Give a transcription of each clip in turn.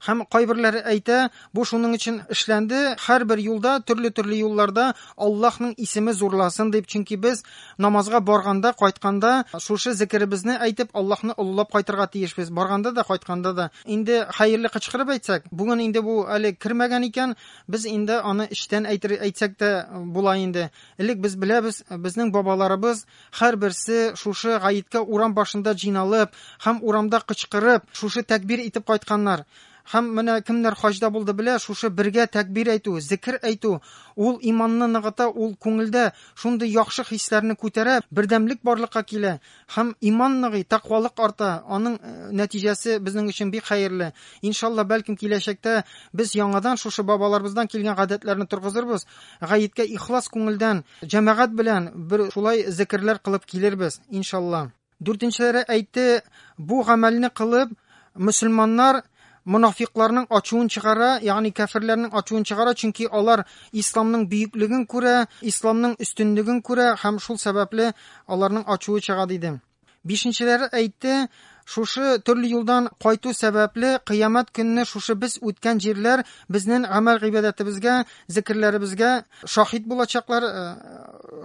Һәм кайберләре әйтә, бу шуның өчен эшләнде, һәрбер юлда, төрле-төрле юлларда Аллаһның исеме зурласын дип, чөнки без намазга барганда, кайтканда шушы зикеребезне әйтеп, Аллаһны олылап кайтырга тиешбез. Барганда да, кайтканда да. Инде хәерле кычкырып әйтсәк, бүген инде бу әле кермәгән икән, без инде аны эчтән әйтер, әйтсәк тә була инде. Элек без беләбез, безнең бабаларыбыз һәрберсе шушы гаеткә урам башында җыйналып һәм урамда кычкырып, шушы тәкбир итеп кайтканнар. Һәм менә кемнәр хаҗда булды белә, шушы бергә тәкбир әйтү, зикер әйтү, ул иманны ныгыта, ул күңелдә шундый яхшы хисләрне күтәрә, бердәмлек барлыкка килә һәм иман ныгый, тәкъвалык арта. Аның нәтиҗәсе безнең өчен бик хәерле. Иншалла, бәлкем киләчәктә без яңадан шушы бабаларыбыздан килгән гадәтләрне торгызырбыз. Гаеткә ихлас күңелдән, җәмәгать белән бер шулай зикерләр кылып килербез, иншалла. Дүртенчеләре әйтте, бу гамәлне кылып, мөселманнар монафикларның ачуын чыгара, ягъни кәферләрнең ачуын чыгара, чөнки алар исламның бөеклеген күрә, исламның өстенлеген күрә һәм шул сәбәпле аларның ачуы чыга диде. Бишенчеләре әйтте, шушы төрле юлдан кайту сәбәпле кыямәт көнне шушы без үткән җирләр безнең гамәл гыйбадәтебезгә, зикерләребезгә шаһит булачаклар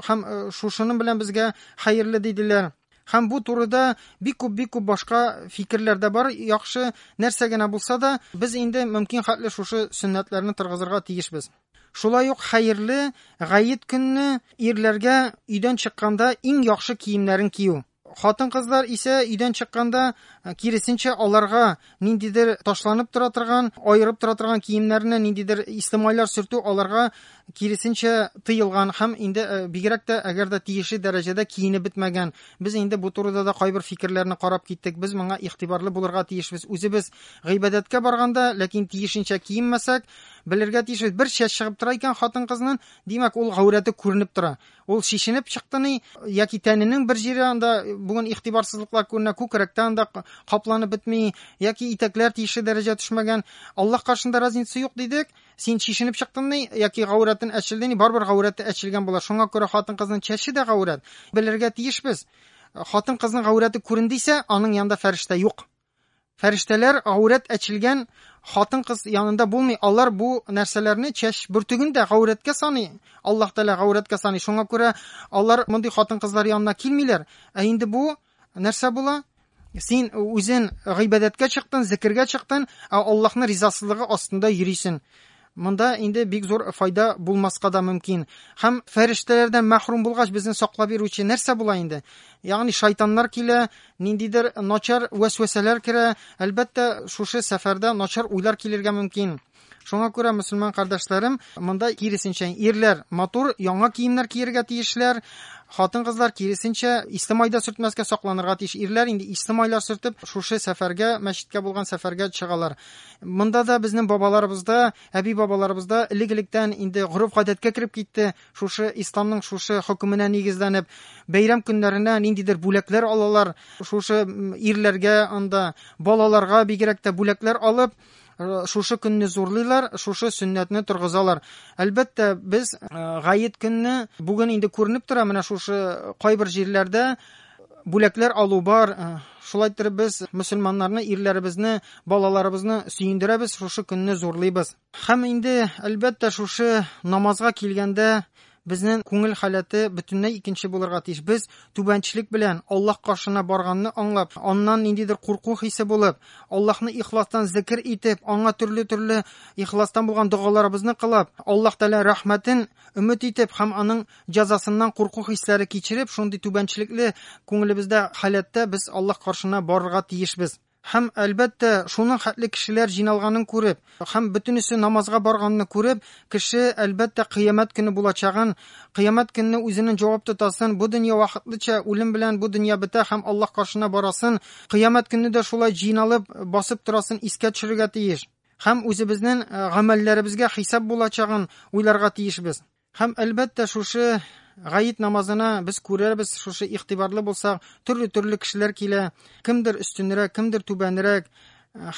һәм шушының белән безгә хәерле диделәр. Һәм бу турыда бик күп, бик күп башка фикерләр дә бар. Яхшы нәрсә генә булса да, без инде мөмкин хәтле шушы сөннәтләрне торгызырга тиешбез. Шулай ук хәерле гает көнне ирләргә өйдән чыкканда иң яхшы киемнәрен кию. Хатын-кызлар исә өйдән чыкканда, киресенчә, аларга ниндидер ташланып тора торган, аерып тора торган киемнәрне, ниндидер ислемайлар сөртү аларга киресенчә тыелган һәм инде бигрәк тә әгәр дә тиешле дәрәҗәдә киенеп бетмәгән. Без инде бу турыда да кайбер фикерләрне карап киттек. Без моңа игътибарлы булырга тиешбез. Үзебез гыйбадәткә барганда, ләкин тиешенчә киенмәсәк, белергә тиешбез. Бер чәч чыгып тора икән хатын-кызның, димәк, ул гаурәте күренеп тора. Ул шешенеп чыкты ни, яки тәненең бер җире анда бүген игътибарсызлыклар күренә, күкрәктә анда капланып бетми, яки итәкләр тиешле дәрәҗә төшмәгән. Аллаһ каршында разница юк дидек. Син шешенеп чыктың ни, яки гаурәтен әчелде ни, барыбер гаурәте әчелгән була. Шуңа күрә хатын-кызның чәче дә гаурәт. Белергә тиешбез. Хатын-кызның гаурәте күрендисә, аның янында фәрештә юк. Фәрештәләр гаурәт әчелгән хатын-кыз янында булмый. Алар бу нәрсәләрне чәч бөртеген дә гаурәткә саный. Аллаһ Тәгалә гаурәткә саный. Шуңа күрә алар мондый хатын-кызлар янына килмиләр. Ә инде бу нәрсә була? Син үзен гыйбадәткә чыктың, зикергә чыктың, ә Аллаһның ризасызлыгы астында йөрисең. Монда инде бик зур файда булмаска да мөмкин. Һәм фәрештәләрдән мәхрүм булгач, безне саклап йөрүче нәрсә була инде? Ягъни шайтаннар килә, ниндидер начар вәсвәсәләр керә. Әлбәттә, шушы сәфәрдә начар уйлар килергә мөмкин. Шуңа күрә мөселман кардәшләрем, монда киресенчә ирләр матур яңа киемнәр киергә тиешләр, хатын-кызлар киресенчә исле майда сөртмәскә сакланырга тиеш. Ирләр инде исле майлар сөртеп, шушы сәфәргә, мәчеткә булган сәфәргә чыгалар. Монда да безнең бабаларыбызда, әби-бабаларыбызда элек-электән инде гореф-гадәткә кереп китте. Шушы исламның шушы хөкеменә нигезләнеп, бәйрәм көннәренә ниндидер бүләкләр алалар. Шушы ирләргә анда, балаларга бигрәк тә бүләкләр алып, шушы көнне зурлыйлар, шушы сөннәтне торгызалар. Әлбәттә, без гает көнне бүген инде күренеп тора, менә шушы кайбер җирләрдә бүләкләр алу бар. Шулай итеп без мөселманнарны, ирләребезне, балаларыбызны сөендерәбез, шушы көнне зурлыйбыз. Һәм инде, әлбәттә, шушы намазга килгәндә безнең күңел халәте бөтенләй икенче булырга тиеш. Без түбәнчелек белән Аллаһ каршына барганны аңлап, аннан ниндидер курку хисе булып, Аллаһны ихластан зикер итеп, аңа төрле-төрле ихластан булган догаларыбызны кылып, Аллаһ Тәгалә рәхмәтен өмет итеп һәм аның җәзасыннан курку хисләре кичереп, шундый түбәнчелекле күңелебездә халәттә без Аллаһ каршына барырга тиешбез. Һәм, әлбәттә, шуның хәтле кешеләр җыйналганын күреп, һәм бөтенесе намазга барганны күреп, кеше, әлбәттә, кыямәт көне булачагын, кыямәт көнне үзенең җавап тотасын, бу дөнья вакытлыча үлем белән бу дөнья бетә һәм Аллаһ каршына барасын, кыямәт көнне дә шулай җыйналып басып торасын искә төшерергә тиеш. Һәм үзебезнең гамәлләребезгә хисап булачагын уйларга тиешбез. Һәм, әлбәттә, шушы гает намазына без күрәбез, шушы игътибарлы булсак, төрле-төрле кешеләр килә, кемдер өстенрәк, кемдер түбәнрәк.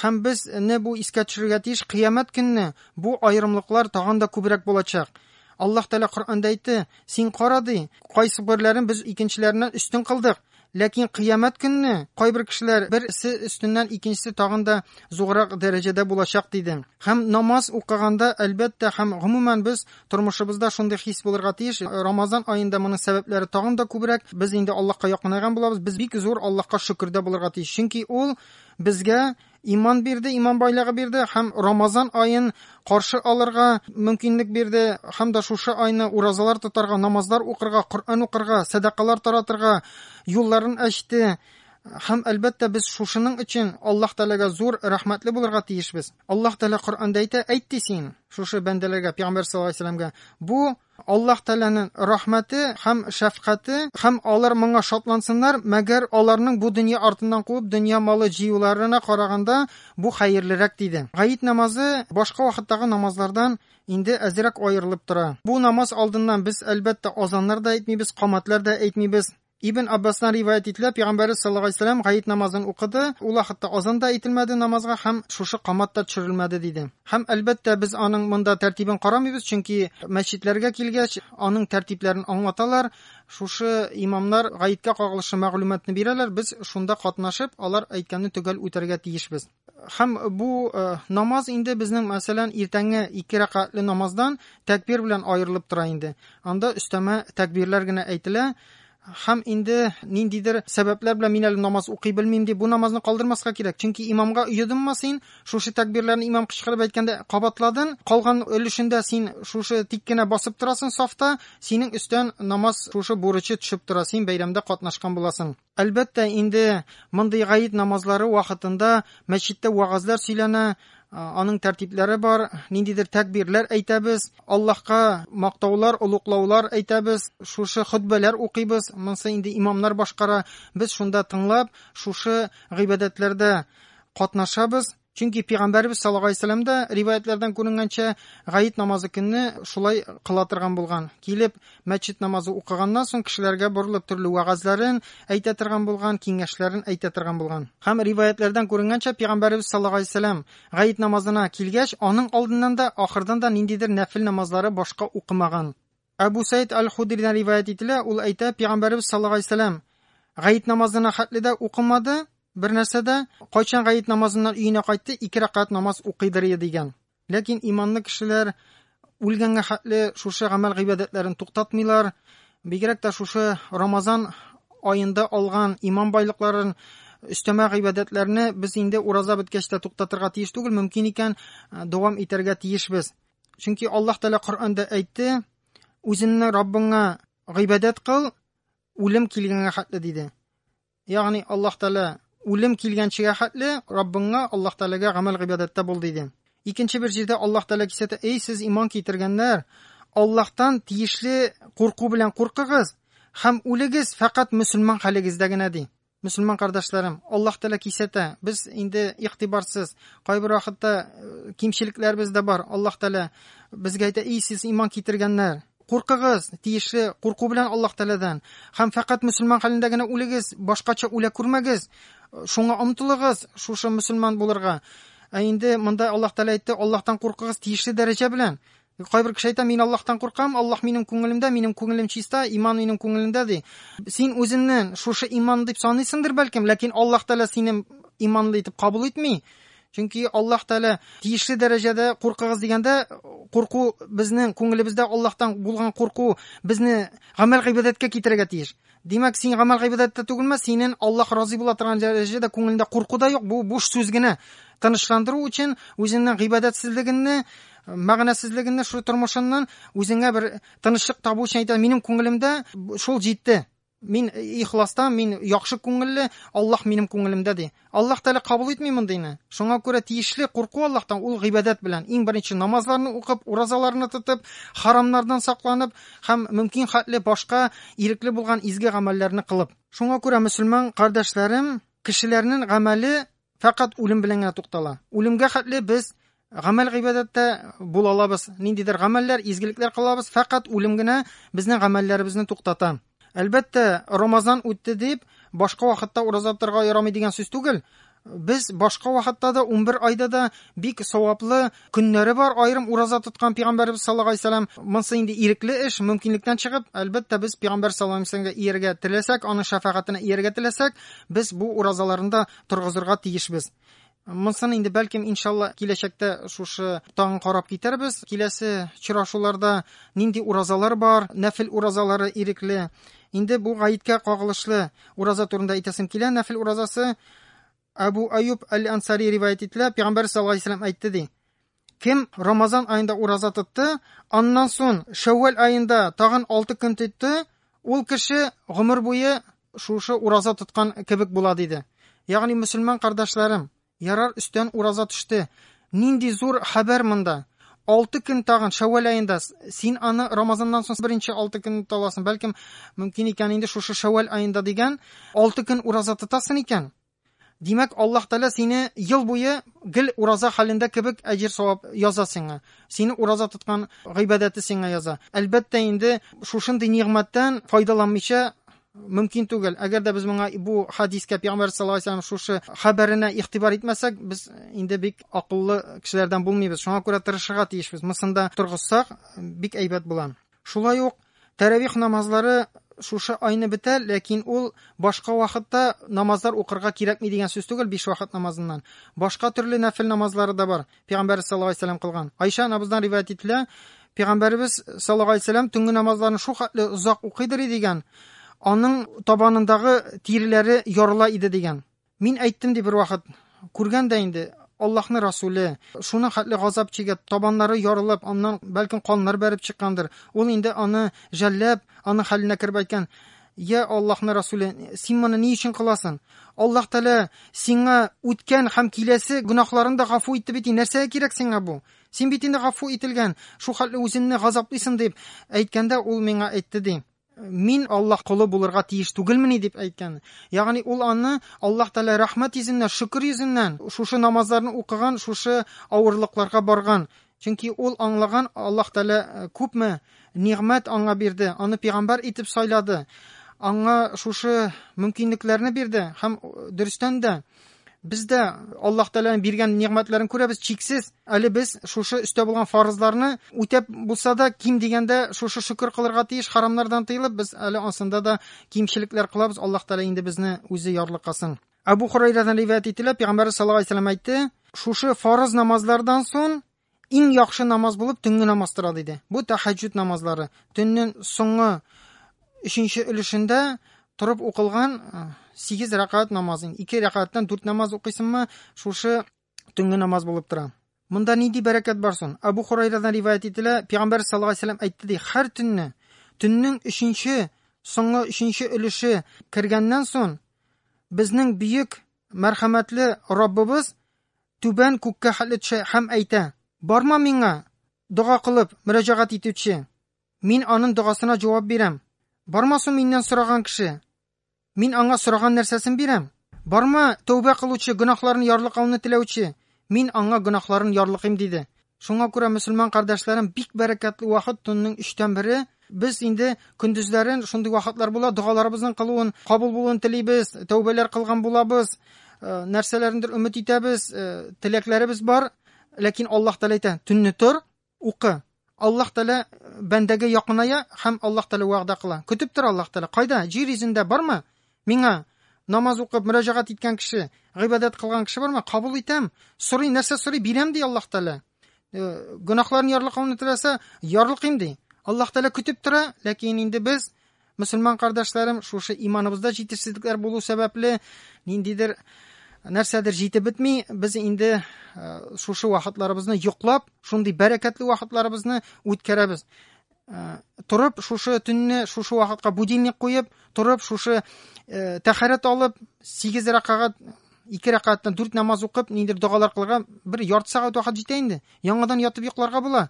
Һәм без не бу искә төшерергә тиеш, кыямәт көнне бу аерымлыклар тагын да күбрәк булачак. Аллаһ Тәгалә Коръәндә әйтте, син кара, ди, кайсы берләрен без икенчеләреннән өстен кылдык. Ләкин кыямәт көнне кайбер кешеләр берсе өстеннән икенчесе тагын да зуррак дәрәҗәдә булачак диде. Һәм намаз укыганда, әлбәттә, һәм гомумән без тормышыбызда шундый хис булырга тиеш. Рамазан аенда моның сәбәпләре тагын да күбрәк. Без инде Аллаһка якынайган булабыз. Без бик зур Аллаһка шөкердә булырга тиеш. Чөнки ул безгә иман бирде, иман байлыгы бирде һәм Рамазан аен каршы алырга мөмкинлек бирде һәм дә шушы айны уразалар тотарга, намазлар укырга, Коръән укырга, сәдакалар таратырга юлларын ачты. Һәм әлбәттә без шушының өчен Аллаһ Тәгаләгә зур рәхмәтле булырга тиешбез. Аллаһ Тәгалә Коръәндә әйтә, әйт ди син шушы бәндәләргә, Пәйгамбәр саллаллаһу алейһи вәсәлләмгә, бу Аллаһ Тәгаләнең рәхмәте һәм шәфкате, һәм алар моңа шатлансыннар, мәгәр аларның бу дөнья артыннан куып дөнья малы җыюларына караганда бу хәерлерәк, диде. Гает намазы башка вакыттагы намазлардан инде әзрәк аерылып тора. Бу намаз алдыннан без, әлбәттә, азаннар да әйтмибез, каматлар да әйтмибез. Ибн Аббастан риваять ителә, Пәйгамбәрбез саллаллаһу алейһи вәсәлләм гает намазын укыды, ул вакытта азан да әйтелмәде намазга һәм шушы камат та төшерелмәде диде. Һәм әлбәттә без аның монда тәртибен карамыйбыз, чөнки мәчетләргә килгәч, аның тәртипләрен аңлаталар, шушы имамнар гаеткә кагылышлы мәгълүматны бирәләр, без шунда катнашып, алар әйткәнне төгәл үтәргә тиешбез. Һәм бу намаз инде безнең, мәсәлән, иртәнге 2 рәкәгатьле намаздан тәкбир белән аерылып тора инде. Анда өстәмә тәкбирләр генә әйтелә. Һәм инде ниндидер сәбәпләр белән мин әле намаз укый белмим дип бу намазны калдырмаска кирәк. Чөнки имамга оедыңмы син, шушы тәкбирләрне имам кычкырып әйткәндә кабатладың, калган өлешендә син шушы тик кенә басып торасың сафта, синең өстән намаз шушы бурычы төшеп тора, син бәйрәмдә катнашкан буласың. Әлбәттә, инде мондый гает намазлары вакытында мәчеттә вәгазьләр сөйләнә, аның тәртипләре бар, ниндидер тәкбирләр әйтәбез, Аллаһка мактаулар, олуглаулар әйтәбез, шушы хөтбәләр укыйбыз, монысы инде имамнар башкара, без шунда тыңлап, шушы гыйбадәтләрдә катнашабыз. Чөнки Пәйгамбәрбез саллаллаһу алейһи вәсәлләм дә риваятлардан күренгәнчә, гает намазы көнне шулай кыла торган булган. Килеп мәчет намазы укыганнан соң кешеләргә борылып төрле вәгазьләрен әйтә торган булган, киңәшләрен әйтә торган булган. Һәм риваятлардан күренгәнчә, Пәйгамбәрбез саллаллаһу алейһи вәсәлләм гает намазына килгәч, аның алдыннан да, ахырдан да ниндидер нәфил намазлары башка укымаган. Әбу Саид аль-Худридән риваять ителә, ул әйтә, Пәйгамбәрбез саллаллаһу алейһи вәсәлләм гает намазына хәтле дә укымады, бер нәрсә дә, кайчан гает намазыннан өенә кайтты, 2 рәкәгать намаз укыйдыр иде дигән. Ләкин иманлы кешеләр үлгәнгә хәтле шушы гамәл гыйбадәтләрен туктатмыйлар. Бигрәк тә шушы Рамазан аенда алган иман байлыкларын, өстәмә гыйбадәтләрне без инде ураза беткәч тә туктатырга тиеш түгел, мөмкин икән, дәвам итәргә тиешбез. Чөнки Аллаһ Тәгалә Коръәндә әйтте, үзеңне Раббыңа гыйбадәт кыл, үлем килгәнгә хәтле диде. Ягъни Аллаһ Тәгалә үлем килгәнчегә хәтле Раббыңа, Аллаһ Тәгаләгә гамәл гыйбадәттә бул диде. Икенче бер җирдә Аллаһ Тәгалә кисәтә, эй сез иман китергәннәр, Аллаһтан тиешле курку белән куркыгыз һәм үлегез фәкать мөселман хәлегездә генә ди. Мөселман кардәшләрем, Аллаһ Тәгалә кисәтә, без инде игътибарсыз, кайбер вакытта кимчелекләребез дә бар. Аллаһ Тәгалә безгә әйтә, эй сез иман китергәннәр, куркыгыз, тиешле курку белән Аллаһ Тәгаләдән. Һәм фәкать мөселман хәлендә генә үлегез, башкача үлә күрмәгез. Шуңа омтылыгыз, шушы мөселман булырга. Ә инде монда Аллаһ Тәгалә әйтте, Аллаһтан куркыгыз тиешле дәрәҗә белән. Кайбер кеше әйтә, мин Аллаһтан куркам, Аллаһ минем күңелемдә, минем күңелем чиста, иман минем күңелемдә ди. Син үзеңне шушы иман дип саныйсыңдыр бәлкем, ләкин Аллаһ Тәгалә сине иманлы итеп кабул итми. Чөнки Аллаһ Тәгалә тиешле дәрәҗәдә куркыгыз дигәндә, курку безнең күңелебездә Аллаһтан булган курку безне гамәл гыйбадәткә китерергә тиеш. Димәк, син гамәл гыйбадәттә түгелме, синен Аллаһ разый була торган дәрәҗәдә күңелендә курку да юк, бу буш сүз генә. Тынычландыру өчен үзеңнең гыйбадәтсезлегеңне, мәгънәсезлегеңне шул тормышыңнан үзеңә бер тынычлык табу өчен әйтә, минем күңелемдә шул җитте. Мин ихластан, мин яхшы күңелле, Аллаһ минем күңелемдә ди. Аллаһ Тәгалә кабул итми мондыйны. Шуңа күрә тиешле курку Аллаһтан ул гыйбадәт белән. Иң беренче намазларны укып, уразаларны тотып, харамнардан сакланып һәм мөмкин хәтле башка ирекле булган изге гамәлләрне кылып. Шуңа күрә мөселман кардәшләрем, кешеләрнең гамәле фәкать үлем белән генә туктала. Үлемгә хәтле без гамәл гыйбадәттә була алабыз, ниндидер гамәлләр, изгелекләр кылабыз, фәкать үлем генә безнең гамәлләребезне туктата. Әлбәттә, Рамазан үтте дип, башка вакытта ураза тотарга ярамый дигән сүз түгел. Без башка вакытта да 11 айда да бик саваплы көннәре бар. Аерым ураза тоткан пәйгамбәрбез саллаллаһу алейһи вәсәлләм. Монсы инде ирекле эш, мөмкинлектән чыгып, әлбәттә, без пәйгамбәр саллаллаһу алейһи вәсәлләмгә ияргә теләсәк, аның шәфәгатенә ияргә теләсәк, без бу уразаларны да торгызырга тиешбез. Монысын инде бәлкем иншалла киләчәктә шушы тагын карап китәрбез. Киләсе очрашуларда нинди уразалар бар, нәфил уразалары ирекле. Инде бу гаеткә кагылышлы ураза турында әйтәсем килә. Нәфил уразасы Әбу Аюб әл-Ансари риваять ителә, Пәйгамбәр саллаллаһу алейһи вәсәлләм әйтте ди. Кем Рамазан аенда ураза тотты, аннан соң Шәүвәл аенда тагын 6 көн тотты, ул кеше гомер буе шушы ураза тоткан кебек була диде. Ягъни мөселман кардәшләрем, ярар өстән ураза төште. Нинди зур хәбәр монда. 6 көн тагын Шәүвәл аенда син аны Рамазаннан соң беренче 6 көн тота аласың. Бәлкем мөмкин икән инде шушы Шәүвәл аенда дигән 6 көн ураза тотасың икән. Димәк, Аллаһ Тәгалә сине ел буе гел ураза хәлендә кебек әҗер савап яза сиңа. Сине ураза тоткан гыйбадәте сиңа яза. Әлбәттә инде шушындый нигъмәттән файдаланмыйча мөмкин түгел. Әгәр дә без моңа бу хадискә Пәйгамбәр саллаллаһу алейһи вәсәлләм шушы хәбәренә игътибар итмәсәк, без инде бик акыллы кешеләрдән булмыйбыз. Шуңа күрә тырышырга тиешбез. Монысын да торгызсак, бик әйбәт була. Шулай ук тәравих намазлары шушы айны бетә, ләкин ул башка вакытта намазлар укырга кирәкми дигән сүз түгел, биш вакыт намазыннан. Башка төрле нәфил намазлары да бар. Пәйгамбәр саллаллаһу алейһи вәсәлләм кылган. Айша анабыздан риваять ителә, Пәйгамбәребез саллаллаһу алейһи вәсәлләм төнге намазларын шул хәтле озак укыйдыр иде дигән, аның табанындагы тиреләре ярыла иде дигән. Мин әйттем ди бер вакыт, күргән дә инде Аллаһны Расуле шуның хәтле газап чигә, табаннары ярылып, аннан бәлкем каннар бәреп чыккандыр. Ул инде аны жәлләп, аның хәленә кереп әйткән: "Я Аллаһны Расуле, син моны ни өчен кыласың? Аллаһ Тәгалә сиңа үткән һәм киләсе гөнаһларын да гафу итте бит, нәрсәгә кирәк сиңа бу? Син бит инде гафу ителгән, шул хәтле үзеңне газаплыйсың", дип әйткәндә, ул миңа әйтте ди: Мин Аллаһ колы булырга тиеш түгелмени дип әйткән. Ягъни ул аны Аллаһ Тәгалә рәхмәт йөзеннән, шөкер йөзеннән шушы намазларны укыган, шушы авырлыкларга барган. Чөнки ул аңлаган Аллаһ Тәгалә э, күпме нигъмәт аңа бирде, аны пәйгамбәр итеп сайлады. Аңа шушы мөмкинлекләрне бирде һәм э, дөрестән дә без дә Аллаһ Тәгаләнең биргән нигъмәтләрен күрәбез, чиксез. Әле без шушы өстә булган фарызларны үтәп булса да, ким дигәндә шушы шөкер кылырга тиеш, харамнардан тыелып, без әле ансында да кимчелекләр кылабыз. Аллаһ Тәгалә инде безне үзе ярлыкасын. Әбу Хурайрадан риваять ителә, Пәйгамбәр саллаллаһу алейһи вәсәлләм әйтте, шушы фарыз намазлардан соң иң яхшы намаз булып төнге намаз тора диде. Бу тәһәҗҗүд намазлары. Төннең соңгы өченче өлешендә торып укылган 8 рәкәгать намаз. 2 рәкәгатьтән 4 намаз укыйсыңмы, шушы төнге намаз булып тора. Монда нинди бәрәкәт бар соң? Абу Хурайрадан риваять ителә, Пәйгамбәр саллаллаһу алейһи вәсәлләм әйтте ди, һәр төнне, төннең өченче, соңгы өченче өлеше кергәннән соң, безнең бөек мәрхәмәтле Раббыбыз түбән күккә хәтле төшә һәм әйтә: "Барма миңа дога кылып мөрәҗәгать итүче, мин аның догасына җавап бирәм. Барма соң миннән сораган кеше, мин аңа сораган нәрсәсен бирәм. Барма тәүбә кылучы, гөнаһларын ярлыкауны теләүче, мин аңа гөнаһларын ярлыкыйм", диде. Шуңа күрә мөселман кардәшләрем, бик бәрәкәтле вакыт төннең өчтән бере. Без инде көндезләрен шундый вакытлар була, догаларыбызның кылуын, кабул булуын телибез, тәүбәләр кылган булабыз, э, нәрсәләрендер өмет итәбез, э, теләкләребез бар. Ләкин Аллаһ Тәгалә әйтә: "Төнне тор, укы". Аллаһ Тәгалә бәндәгә якыная һәм Аллаһ Тәгалә вәгъдә кыла. Көтеп тора Аллаһ Тәгалә. Кайда? Җир йөзендә бармы? Миңа намаз укып мөрәҗәгать иткән кеше, гыйбадәт кылган кеше бармы? Кабул итәм. Сорый, нәрсә сорый, бирәм ди Аллаһ Тәгалә. Э, гөнаһларын ярлыкауны теләсә, ярлыкыйм ди. Аллаһ Тәгалә көтеп тора, ләкин инде без мөселман кардәшләрем шушы иманыбызда җитешсезлекләр булу сәбәпле ниндидер нәрсәдер җитеп бетми, без инде э, шушы вакытларыбызны йоклап, шундый бәрәкәтле вакытларыбызны үткәрәбез. Э, торып шушы төнне шушы вакытка будильник куеп, торып шушы э, тәһарәт алып, 8 рәкәгать, 2 рәкәгатьтән 4 намаз укып, ниндидер догалар кылырга бер ярты сәгать вакыт җитә инде. Яңадан ятып йокларга була.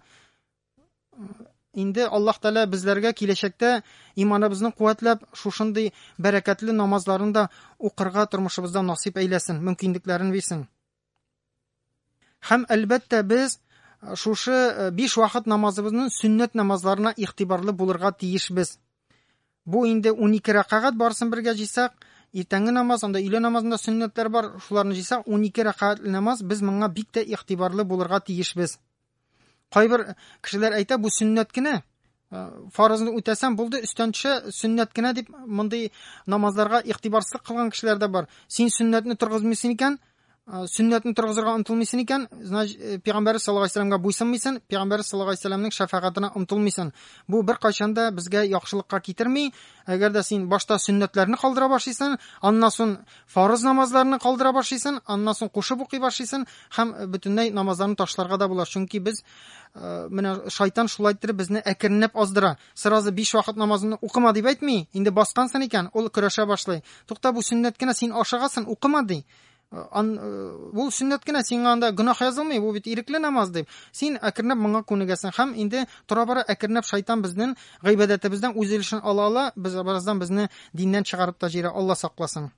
Инде Аллаһ Тәгалә безләргә киләчәктә иманыбызны куәтләп, шушындый бәрәкәтле намазларын да укырга тормышыбызда насыйп әйләсен, мөмкинлекләрен бирсен. Һәм әлбәттә без э, шушы э, биш вакыт намазыбызның сөннәт намазларына игътибарлы булырга тиешбез. Бу инде 12 рәкәгать барысын бергә җыйсак, Иртәнге намаз, анда өйлә намазында сөннәтләр бар, шуларны җыйсак, 12 рәкәгатьле намаз, без моңа бик тә игътибарлы булырга тиешбез. Кайбер кешеләр әйтә, бу сөннәт кенә, фарызны үтәсәң булды, өстән төшә, сөннәт кенә дип мондый намазларга игътибарсызлык кылган кешеләр дә бар. Син сөннәтне торгызмыйсың икән, сөннәтне торгызырга омтылмыйсың икән, значит, пәйгамбәр саллаллаһу алейһи вәсәлләмгә буйсынмыйсың, пәйгамбәр саллаллаһу алейһи вәсәлләмнең шәфәгатенә омтылмыйсың. Бу беркайчан да безгә яхшылыкка китерми. Әгәр дә син башта сөннәтләрне калдыра башлыйсың, аннан соң фарыз намазларны калдыра башлыйсың, аннан соң кушып укый башлыйсың һәм бөтенләй намазларны ташларга да була. Чөнки без менә шайтан шулай иттереп безне әкренләп аздыра. Сразу 5 вакыт намазны укыма дип әйтми. Инде баскансың икән, ул көрәшә башлый. Тукта, бу сөннәт кенә, син ашыгасың, укыма ди. Ул сөннәт кенә, сиңа анда гөнаһ язылмый, бу бит ирекле намаз дип. Син әкренләп моңа күнегәсең һәм инде тора-бара әкренләп шайтан безнең гыйбадәтебездән үз өлешен ала-ала, без бераздан безне диннән чыгарып та җибәрә, Алла сакласын.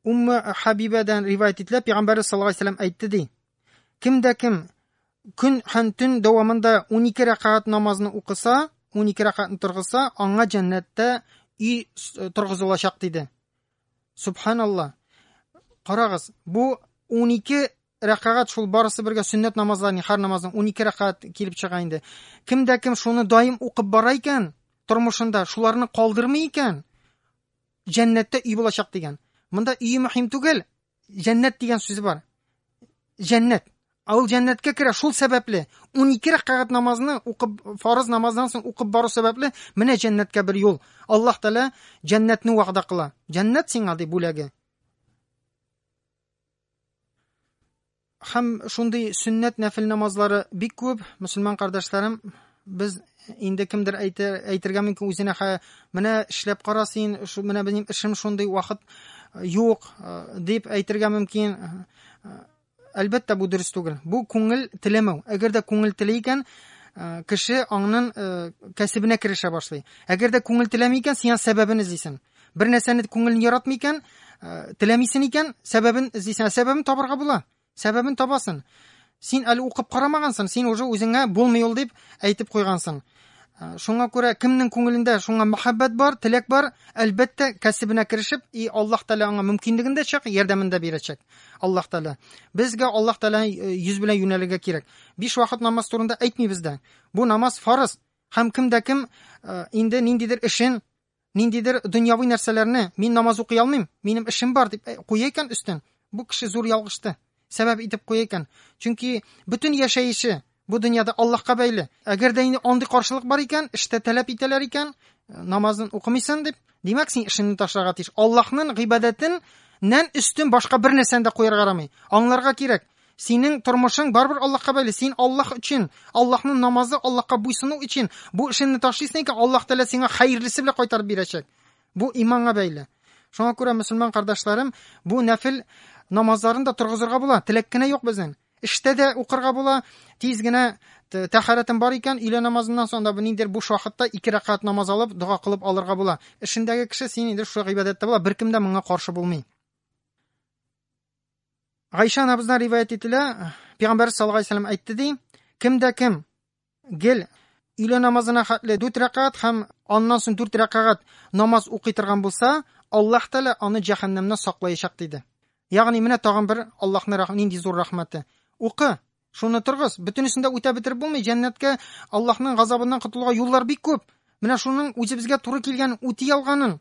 Уммы Хабибәдән риваять ителә, Пәйгамбәр саллаллаһу алейһи вәсәлләм әйтте ди: Кем дә кем көн һәм төн дәвамында 12 рәкәгать намазны укыса, 12 рәкәгатьне торгызса, аңа җәннәттә өй торгызылачак диде. Субханалла. Карагыз, бу 12 рәкәгать шул барысы бергә сөннәт намазлары, һәр намазның 12 рәкәгать килеп чыга инде. Кем дә кем шуны даим укып бара икән, тормышында шуларны калдырмый икән, җәннәттә өй булачак дигән. Монда өе мөһим түгел, җәннәт дигән сүзе бар. Җәннәт. Ул җәннәткә керә шул сәбәпле. 12 рәкәгать намазны укып, фарыз намаздан соң укып бару сәбәпле, менә җәннәткә бер юл. Аллаһ Тәгалә җәннәтне вәгъдә кыла. Җәннәт сиңа ди бүләге. Һәм шундый сөннәт нәфил намазлары бик күп, мөселман кардәшләрем, без инде кемдер әйтергә мөмкин үзенә, хә, менә эшләп кара син, шу, менә минем эшем шундый вакыт юк дип әйтергә мөмкин. Әлбәттә, бу дөрес түгел. Бу күңел теләмәү. Әгәр дә күңел тели икән, кеше аңның кәсебенә керешә башлый. Әгәр дә күңел теләми икән, син сәбәбен эзлисең. Бер нәрсәне күңелен яратмый икән, теләмисең икән, сәбәбен эзлисең. Ә сәбәбен табарга була. Сәбәбен табасың. Син әле укып карамагансың, син уже үзеңә булмый ул дип әйтеп куйгансың. Шуңа күрә кемнең күңелендә шуңа мәхәббәт бар, теләк бар, әлбәттә, кәсебенә керешеп, и Аллаһ Тәгалә аңа мөмкинлеген дә чак, ярдәмен дә бирәчәк. Аллаһ Тәгалә. Безгә Аллаһ Тәгалә йөз белән юнәлергә кирәк. 5 вакыт намаз турында әйтмибез дә. Бу намаз фарыз. Һәм кем дә кем инде ниндидер эшен, ниндидер дөньяви нәрсәләрне, мин намаз укый алмыйм, минем эшем бар дип куя икән өстен, бу кеше зур ялгышты. Сәбәп итеп куя икән. Чөнки бөтен яшәеше бу дөньяда Аллаһка бәйле. Әгәр дә инде андый каршылык бар икән, эштә таләп итәләр икән, намазын укымыйсың дип, димәк, син эшеңне ташларга тиеш. Аллаһның гыйбадәтеннән өстен башка бер нәрсәне дә куярга ярамый. Аңларга кирәк. Синең тормышың барыбер Аллаһка бәйле. Син Аллаһ өчен, Аллаһның намазы Аллаһка буйсыну өчен бу эшеңне ташлыйсың икән, Аллаһ Тәгалә сиңа хәерлесе белән кайтарып бирәчәк. Бу иманга бәйле. Шуңа күрә мөселман кардәшләрем, бу нәфил намазларын да торгызырга була. Теләк кенә юк безнең. Эштә дә укырга була. Тиз генә тәһарәтем бар икән, өйлә намазыннан соң да бу ниндидер буш вакытта 2 рәкәгать намаз алып, дога кылып алырга була. Эшендәге кеше син инде шушы гыйбадәттә була, беркем дә моңа каршы булмый. Гайша анабыздан риваять ителә, Пәйгамбәр саллаллаһу алейһи вәсәлләм әйтте ди, кем дә кем гел өйлә намазына хәтле 4 рәкәгать һәм аннан соң 4 рәкәгать намаз укый торган булса, Аллаһ Тәгалә аны җәһәннәмнән саклаячак диде. Ягъни менә тагын бер Аллаһның нинди зур рәхмәте. Укы, шуны торгыз, бөтенесен дә үтә бетереп булмый, җәннәткә Аллаһның газабыннан котылуга юллар бик күп. Менә шуның үзебезгә туры килгән үти алганын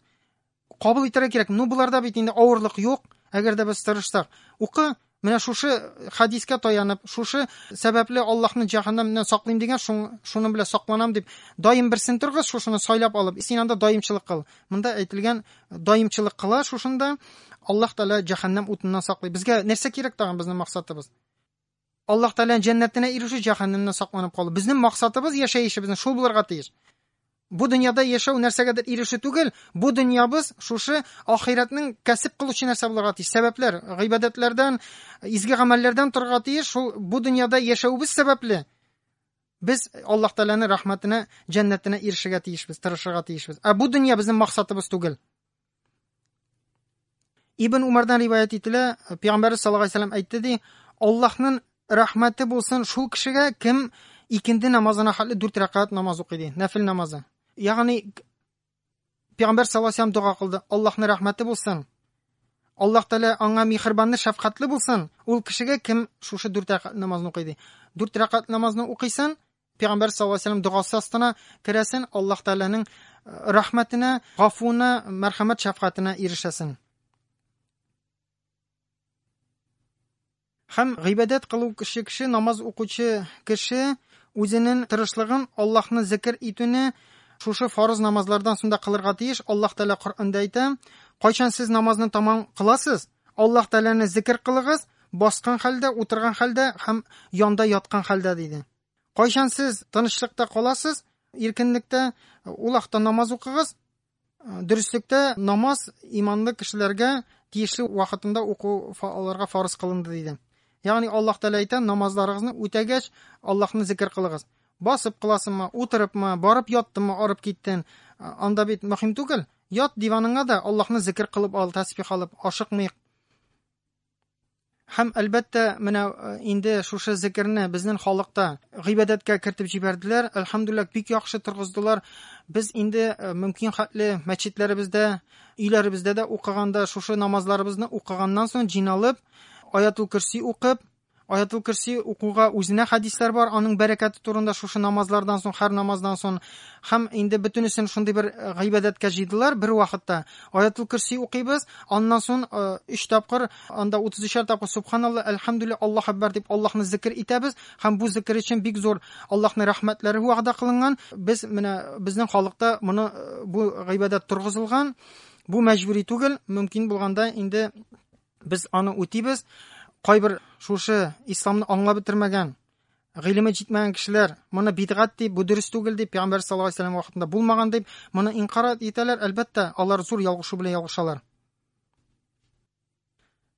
кабул итәргә кирәк. Ну, буларда бит инде авырлык юк, әгәр дә без тырышсак. Укы, менә шушы хадискә таянып, шушы сәбәпле Аллаһны җәһәннәмнән саклыйм дигән, шуның белән сакланам дип, даим берсен торгыз, шушыны сайлап алып, син анда даимчылык кыл. Монда әйтелгән даимчылык кыла, шушында Аллаһ Тәгалә җәһәннәм утыннан саклый. Безгә нәрсә кирәк тагын, безнең максатыбыз? Аллаһ Тәгаләнең җәннәтенә ирешү, җәһәннәмнән сакланып калу. Безнең максатыбыз яшәешебезнең шул булырга тиеш. Бу дөньяда яшәү нәрсәгәдер ирешү түгел, бу дөньябыз шушы ахирәтнең кәсеп кылучы нәрсә булырга тиеш. Сәбәпләр, гыйбадәтләрдән, изге гамәлләрдән торырга тиеш. Шул бу дөньяда яшәүебез сәбәпле без Аллаһ Тәгаләнең рәхмәтенә, җәннәтенә ирешергә тиешбез, тырышырга тиешбез. Ә бу дөнья безнең максатыбыз түгел. Ибн Умардан риваять ителә, Пәйгамбәр саллаллаһу алейһи вәсәлләм әйтте ди, Аллаһның рәхмәте булсын шул кешегә, кем икенде намазына хәтле 4 рәкәгать намаз укый ди, нәфил намазы. Ягъни Пәйгамбәр саллаллаһу алейһи ва сәлләм дога кылды. Аллаһның рәхмәте булсын. Аллаһ Тәгалә аңа миһербанлы, шәфкатьле булсын. Ул кешегә кем шушы 4 рәкать намазны укый ди. 4 рәкать намазны укыйсын, Пәйгамбәр саллаллаһу алейһи ва сәлләм догасы астына керәсен, Аллаһ Тәгаләнең рәхмәтенә, гафуына, мәрхәмәт, шәфкатенә ирешәсен. Һәм гыйбадәт кылу кеше, намаз укучы кеше үзенең тырышлыгын Аллаһны зикр итүне шушы фарыз намазлардан соң да кылырга тиеш. Аллаһ Тәгалә Коръәндә әйтә: "Кайчан сез намазны тамам кыласыз, Аллаһ Тәгаләне зикр кылыгыз, баскан хәлдә, утырган хәлдә һәм янда яткан хәлдә" диде. Кайчан сез тынычлыкта каласыз, иркенлектә, ул вакытта намаз укыгыз. Дөреслектә намаз иманлы кешеләргә тиешле вакытында уку аларга фарыз кылынды диде. Ягъни Аллаһ Тәгалә әйтә, намазларыгызны үтәгәч, Аллаһны зикр кылыгыз. Басып кыласыңмы, утырыпмы, барып яттыңмы, арып киттең, анда бит мөһим түгел. Ят диваныңа да Аллаһны зикр кылып ал, тәсбих алып, ашыкмыйк. Һәм әлбәттә, менә инде шушы зикерне безнең халыкта гыйбадәткә кертеп җибәрделәр. Әлхәмдүлилләһ, бик яхшы торгыздылар. Без инде мөмкин хәтле мәчетләребездә, өйләребездә дә укыганда, шушы намазларыбызны укыганнан соң җыйналып, Аятул Көрси укып, Аятул Көрси укуга үзенә хәдисләр бар, аның бәрәкәте турында шушы намазлардан соң, һәр намаздан соң һәм инде бөтенесен шундый бер гыйбадәткә җыйдылар бер вакытта. Аятул Көрси укыйбыз, аннан соң 3 тапкыр, анда 33 тапкыр Субханалла, Әлхәмдүлилләһ, Аллаһу Акбар дип Аллаһны зикр итәбез һәм бу зикр өчен бик зур Аллаһның рәхмәтләре вәгъдә кылынган. Без менә безнең халыкта моны бу гыйбадәт торгызылган. Бу мәҗбүри түгел, мөмкин булганда инде без аны үтибез. Кайбер шушы исламны аңлап бетермәгән, гыйлеме җитмәгән кешеләр моны бидгать дип, бу дөрес түгел дип, Пәйгамбәр саллаллаһу алейһи ва сәлләм вакытында булмаган дип, моны инкар итәләр. Әлбәттә, алар зур ялгышу белән ялгышалар.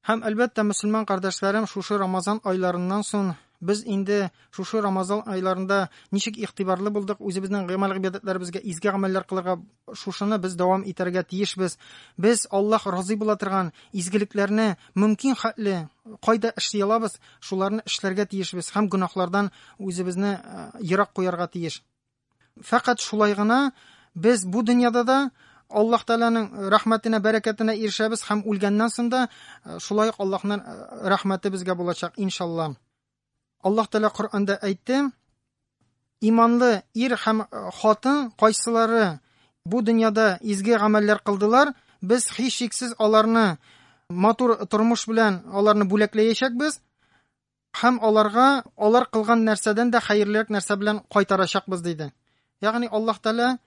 Һәм әлбәттә, мөселман кардәшләрем, шушы Рамазан айларыннан соң без инде шушы Рамазан айларында ничек игътибарлы булдык, үзебезнең гамәл гыйбадәтләребезгә изге гамәлләр кылырга, шушыны без дәвам итәргә тиешбез. Без Аллаһ разый була торган изгелекләрне мөмкин хәтле кайда эшли алабыз, шуларны эшләргә тиешбез һәм гөнаһлардан үзебезне ерак куярга тиеш. Фәкать шулай гына без бу дөньяда да Аллаһ Тәгаләнең рәхмәтенә, бәрәкәтенә ирешәбез һәм үлгәннән соң да шулай ук Аллаһның рәхмәте безгә булачак, иншалла. Аллаһ Тәгалә Коръәндә әйтте: иманлы ир һәм хатын кайсылары бу дөньяда изге гамәлләр кылдылар, без һичшиксез аларны матур тормыш белән аларны бүләкләячәкбез һәм аларга алар кылган нәрсәдән дә хәерлерәк нәрсә белән кайтарачакбыз диде. Ягъни Аллаһ Тәгалә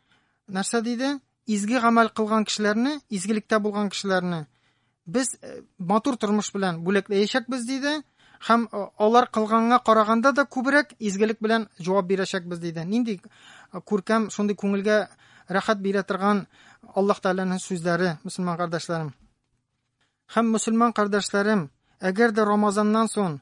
нәрсә диде? Изге гамәл кылган кешеләрне, изгелектә булган кешеләрне без матур тормыш белән бүләкләячәкбез диде һәм алар кылганга караганда да күбрәк изгелек белән җавап бирәчәкбез диде. Нинди күркәм, шундый күңелгә рәхәт бирә торган Аллаһ Тәгаләнең сүзләре, мөселман кардәшләрем. Һәм мөселман кардәшләрем, әгәр дә Рамазаннан соң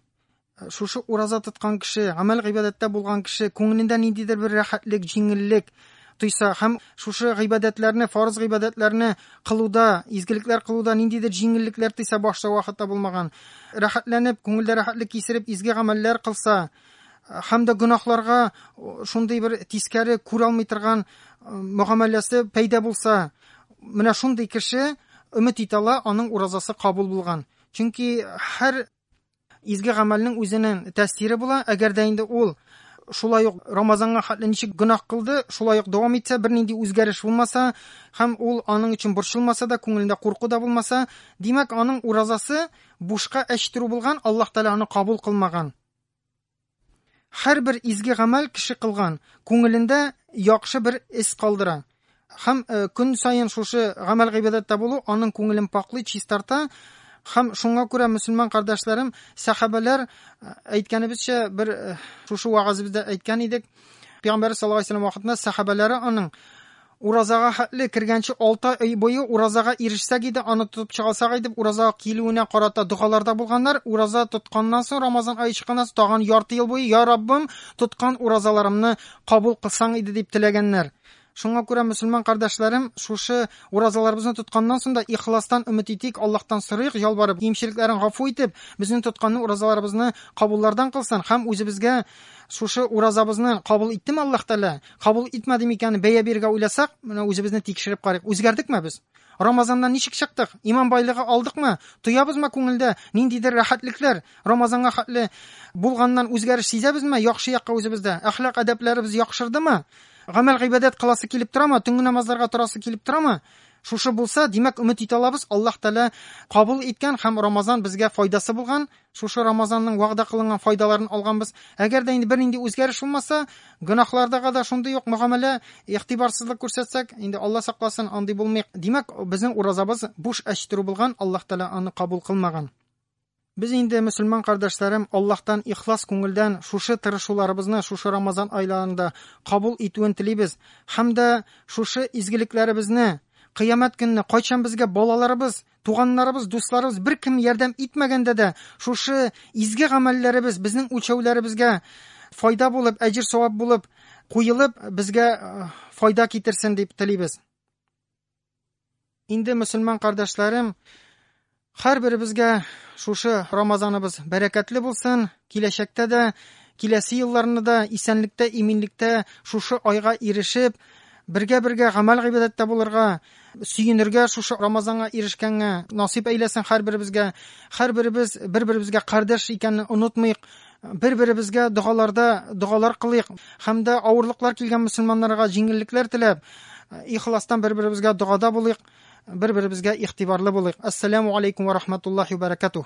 шушы ураза тоткан кеше, гамәл гыйбадәттә булган кеше күңелендә ниндидер бер рәхәтлек, җиңеллек тойса һәм шушы гыйбадәтләрне, фарыз гыйбадәтләрне кылуда, изгелекләр кылуда ниндидер җиңеллекләр тойса, башта вакытта булмаган, рәхәтләнеп, күңелдә рәхәтлек кисереп, изге гамәлләр кылса, һәм дә гөнаһларга шундый бер тискәре күрә алмый торган мөгамәләсе пәйда булса, менә шундый кеше өмет итә ала, аның уразасы кабул булган. Чөнки һәр изге гамәлнең үзенең тәэсире була. Әгәр дә инде ул шулай ук Рамазанга хәтле ничек гөнаһ кылды, шулай ук дәвам итсә, бернинди үзгәреш булмаса һәм ул аның өчен борчылмаса да, күңелендә курку да булмаса, димәк, аның уразасы бушка әчтерү булган, Аллаһ Тәгалә аны кабул кылмаган. Һәрбер изге гамәл кеше кылган, күңелендә яхшы бер эз калдыра. Һәм көн саен шушы гамәл гыйбадәттә булу аның күңелен паклый, чистарта. Һәм шуңа күрә мөселман кардәшләрем, сәхабәләр әйткәнебезчә, бер шушы вагазыбызда әйткән идек, Пәйгамбәр саллаллаһу алейһи ва сәлләм вакытында сәхабәләре аның уразага хәтле кергәнче 6 ай буе уразага ирешсәк иде, аны тотып чыгалсак иде, уразага килүенә карата догаларда булганнар. Ураза тотканнан соң, Рамазан ае чыкканнан соң, тагын ярты ел буе, Я Раббым, тоткан уразаларымны кабул кылсаң иде дип теләгәннәр. Шуңа күрә мөселман кардәшләрем, шушы уразаларыбызны тотканнан соң да ихластан өмет итик, Аллаһтан сорыйк, ялварып, кимчелекләрен гафу итеп, безнең тоткан уразаларыбызны кабуллардан кылсын һәм үзебезгә шушы уразабызны кабул иттеме Аллаһ Тәгалә, кабул итмәде микән, бәя бирергә уйласак, менә үзебезне тикшереп карыйк. Үзгәрдекме без? Рамазаннан ничек чыктык? Иман байлыгы алдыкмы? Тоябызмы күңелдә ниндидер рәхәтлекләр? Рамазанга хәтле булганнан үзгәреш сизәбезме? Яхшы якка үзебездә. Әхлак әдәпләребез яхшырдымы? Гамәл гыйбадәт кыласы килеп торамы? Төнге намазларга торасы килеп торамы? Шушы булса, димәк, өмет итә алабыз, Аллаһ Тәгалә кабул иткән һәм Рамазан безгә файдасы булган, шушы Рамазанның вәгъдә кылынган файдаларын алганбыз. Әгәр дә инде бернинди үзгәреш булмаса, гөнаһлардага да шундый ук мөгамәлә, игътибарсызлык күрсәтсәк, инде Алла сакласын, андый булмыйк. Димәк, безнең уразабыз буш әчтерү булган, Аллаһ Тәгалә аны кабул кылмаган. Без инде, мөселман кардәшләрем, Аллаһтан ихлас күңелдән шушы тырышуларыбызны шушы Рамазан айларында кабул итүен телибез һәм дә шушы изгелекләребезне Кыямәт көнне кайчан безгә балаларыбыз, туганнарыбыз, дусларыбыз беркем ярдәм итмәгәндә дә шушы изге гамәлләребез безнең үлчәүләребезгә файда булып, әҗер-савап булып куелып, безгә э, файда китерсен дип телибез. Инде мөселман кардәшләрем, һәрберебезгә шушы Рамазаныбыз бәрәкәтле булсын, киләчәктә дә, киләсе елларны да исәнлектә, иминлектә шушы айга ирешеп, бергә-бергә гамәл гыйбадәттә булырга, сөенергә шушы Рамазанга ирешкәнгә насыйп әйләсен һәрберебезгә. Һәрберебез бер-беребезгә кардәш икәнне онытмыйк. Бер-беребезгә догаларда догалар кылыйк һәм дә авырлыклар килгән мөселманнарга җиңеллекләр теләп, ихластан бер-беребезгә догада булыйк, бер-беребезгә игътибарлы булыйк. Ассаламу алейкум ва рахматуллахи ва баракатух.